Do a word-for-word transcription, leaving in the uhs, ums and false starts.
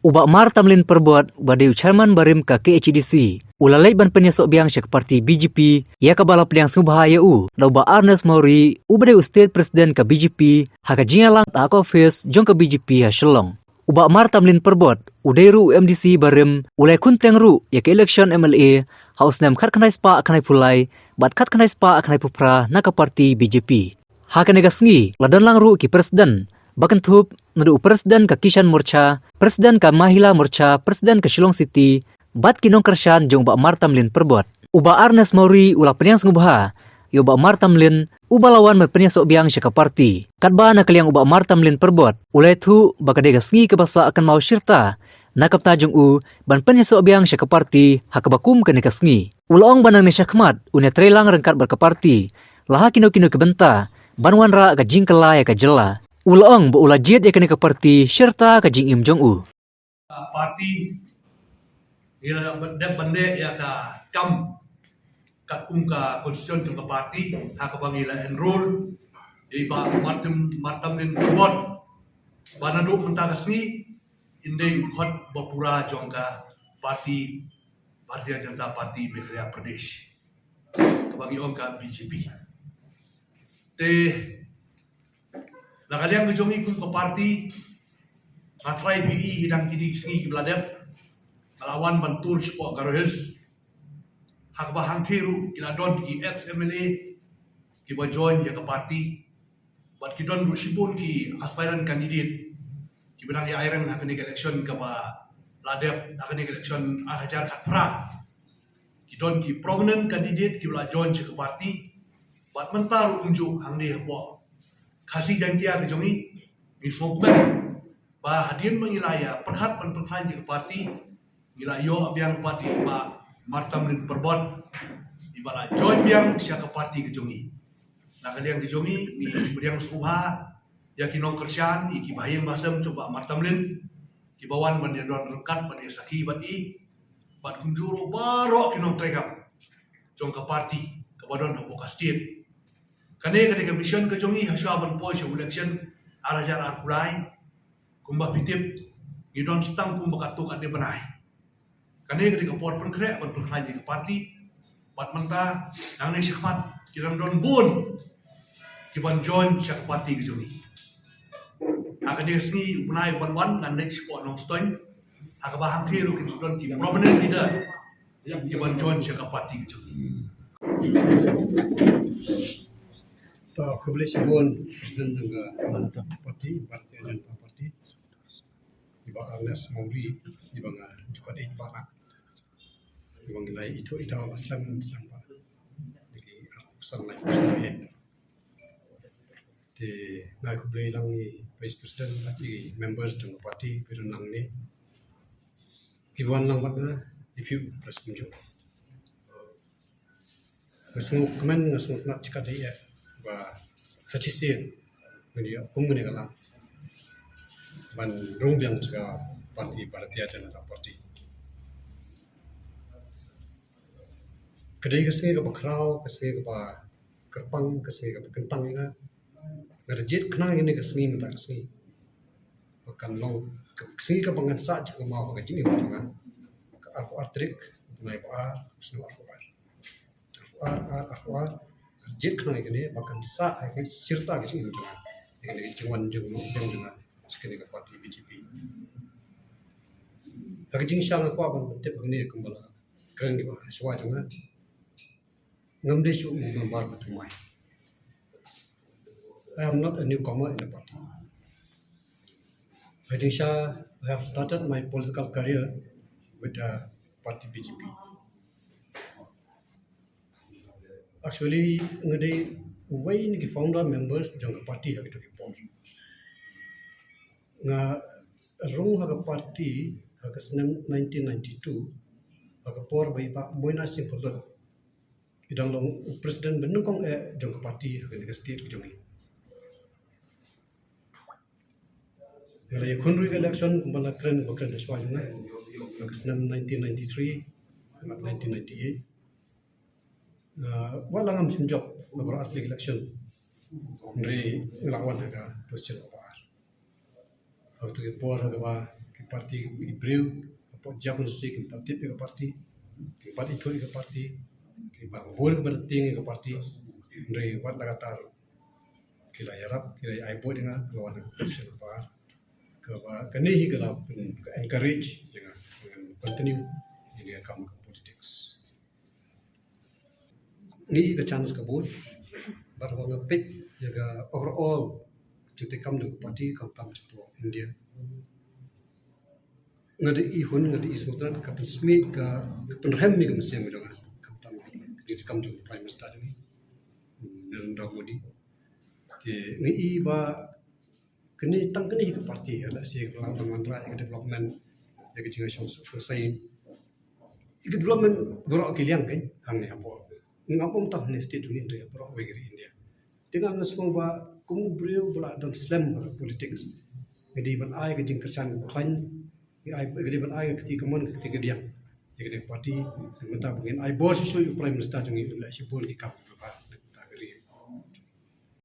U Bah Mar Tamlin Perbot, uba dei u chairman barim ka K H A D C, u la leit ban pynïasoh biang sha ka parti B J P, ïa kaba la pdiang sngewbha ïa u da u Bah Ernest Mawrie, uba dei u state president ka B J P, ha ka jingïalang ha ka office jong ka B J P ha Shillong. U Bah Mar Tamlin Perbot, u dei ruh u M D C barim, u la ïakhun teng ruh ïa ka election M L A ha u snem khatkhyndai spah khyndaiphew lai bad khatkhyndai spah khyndaiphew phra na ka parti B J P. Ha kane ka sngi la don lang ruh ki president ba kynthup, naduh u president ka Kisan Morcha, president ka Mahila Morcha, president ka Shillong City, bad ki nongkyrshan jong u Bah Mar Tamlin Perbot. U Bah Ernest Mawrie u la pynïasoh sngewbha ïa u Bah Mar Tamlin, uba la wan ban pynïasoh biang sha ka parti. Katba na ka liang u Bah Mar Tamlin Perbot u la ïathuh ba ka dei ka sngi kaba sah kynmaw shirta na ka bynta jong u ban pynïasoh biang sha ka parti ha kaba kum kane ka sngi. U la ong ba nangne shakhmat un ïatreilang ryngkat bad ka parti la ha kino kino ki bynta ban wanrah ka jingkylla ïa ka jylla. U la ong ba u la jied ïa kane ka parti shirta ka jingim jong u. Parti ngi la dep ban leh ïa ka kam katkum ka constitution jong ka parti, ha kaba ngi la enroll ïa i Bah Martin, Mar Tamlin Perbot, ba naduh mynta ka sngi in dei u dkhot ba pura jong ka parti Bharatiya Janata Party Meghalaya Pradesh, kaba ngi ong ka B J P. Te na ka liang ka jong ngi kum ka parti, nga trai phi i hidang kine ki sngi kiba la dep, nga la wan ban tour shapoh Garo Hills, ha kaba hangthie ruh ki la don ki ex M L A kiba join ïa ka parti, bad ki don ruh shibun ki aspirant candidate kiba dang ïa aireng ha kane ka election kaba la dep, ha kane ka election ar hajar khatphra. Ki don ki prominent candidate kiba la join sha ka parti. Bad mynta ruh kumjuh hangne hapoh Khasi Jaintia ka jong ngi, ngi sngewkmen ba hadien ba ngi la ïa pyrkhat ban pynkhlaiñ ïa ka parti, ngi la ïoh biang pat ïa i Bah Mar Tamlin Perbot, iba la join biang sha ka parti ka jong ngi. Na ka liang ka jong ngi, ngi pdiang sngewbha ïa ki nongkyrshan, ïa ki bahaïing bahasem jong u Bah Mar Tamlin, kiba wan ban ïadon ryngkat, ban ïasakhi bad i, bad kumjuh ruh baroh ki nongtrei kam jong ka parti kaba don hapoh ka state. Kane ka dei ka mission ka jong ngi hashwa ban poi sha u election ar hajar arphew lai. Kumba phi tip, ngi don stang kumba katto katne bnai. Kane ka dei ka por pynkhreh ban pynkhlaiñ ïa ka parti. Bad mynta, nangne shakhmat ki dang don bun kiban join sha ka parti ka jong ngi. Ha kane ka sngi u bnai uban wan ngan leit shapoh Nongstoiñ, ha kaba hangthie ruh kin sa don ki prominent leader kiban join sha ka parti ka jong ngi. To, khublei shibun President jong ka parti, Bharatiya Janata Party, i Bah Ernest Mawrie, iba nga ju khot ïa i Bah, iba ngi la ithuh ithuh la slem slem bha. Dei ki arphew san lai arphew san. Te nga khublei lang ïa i Vice President bad i members jong ka party ba don lang ne, kiba wan lang bad nga, ïa phi u press kumjuh. Nga sngewkmen, nga sngewtynnat shikatdei eh ba sa shisien ngin ïoh kum kane ka lad ban rung biang sha ka party Bharatiya Janata Party. Ka dei ka sngi kaba khraw, ka sngi kaba kyrpang, ka sngi kaba kyntang ïa nga. Nga da jied khnang ïa kane ka sngi mynta ka sngi ba kan long ka sngi kaba ngan sah jingkynmaw ha ka jingim jong nga. Ka arphew ar tarik u bnai ba ar, u snem arphew ar. Arphew ar, ar, arphew ar. Jied khnang ïa kane ba kan sah ha ka shirta ka jingim jong nga, ïa kane ka jingwan jong, jong, jong nga sha kane ka party B J P. Ha ka jingshisha nga kwah ban pyntip hangne kumba la kren kiba ha shuwa jong nga. Ngam dei shuh u member ba thymmai. I am not a newcomer in the party. Ha ka jingshisha, I have started my political career with the party B J P. Actually, nga dei uwei na ki founder members jong ka party ha kito ki por. Nga rung ha ka party ha ka snem nineteen ninety-two, ha ka por ba i Bah Moyna Singh Phullud i dang long u president ba nyngkong eh jong ka party ha kane ka state ka jong ngi. Nga la ïakhun ruh ïa ka election kumba la kren, ba kren ha shuwa jong nga, ha ka snem nineteen ninety-three bad nineteen ninety-eight. Ah, wat la ngam shim jop ha baroh ar tylli ki election, hynrei nga la wan ha ka position ba ar. Ha kito ki por ha kaba Party ki briew hapoh jong ka constituency kim pat tip ïa ka party, kim pat ithuh ïa ka party, kim pat bun ba tieng ïa ka party. Hynrei wat lagatar ki la ïarap, ki la ai vote ïa nga, ki la wan election pathar. Kaba kane hi ka la pyn-, ka encourage ïa nga, ïa nga continue ïa ka kam ka politics. Ngi ïoh ka chance ka vote, bad haba nga peit ïa ka overall jingtrei kam jong ka party, khamtam hapoh India, nga da i hun, nga da i sngewthuh ka pynsmit, ka, ka pynrhem ïa ka mynsiem jong nga, khamtam ka jingtrei kam jong u Prime Minister jong ngi, Narendra Modi. Te nga i ba kane, tang kane ka party, lehse ka la ban wanrah ïa ka development, ïa ka jingshong, shongsai, ïa ka development baroh ki liang kein hangne hapoh, ngam ong tang hangne state jong ngi, hynrei baroh kawei ka ri India. Te nga, nga sngew ba kum u briew ba la don slem ha ka politics, nga dei ban ai ka jingkyrshan kaba khlaiñ, nga ai, nga dei ban ai ka kti kamon, ka kti kadiang ïa kane ka party. Mynta ba ngin ai bor shisha ïa u Prime Minister jong ngi, u leh shibun ki kam kiba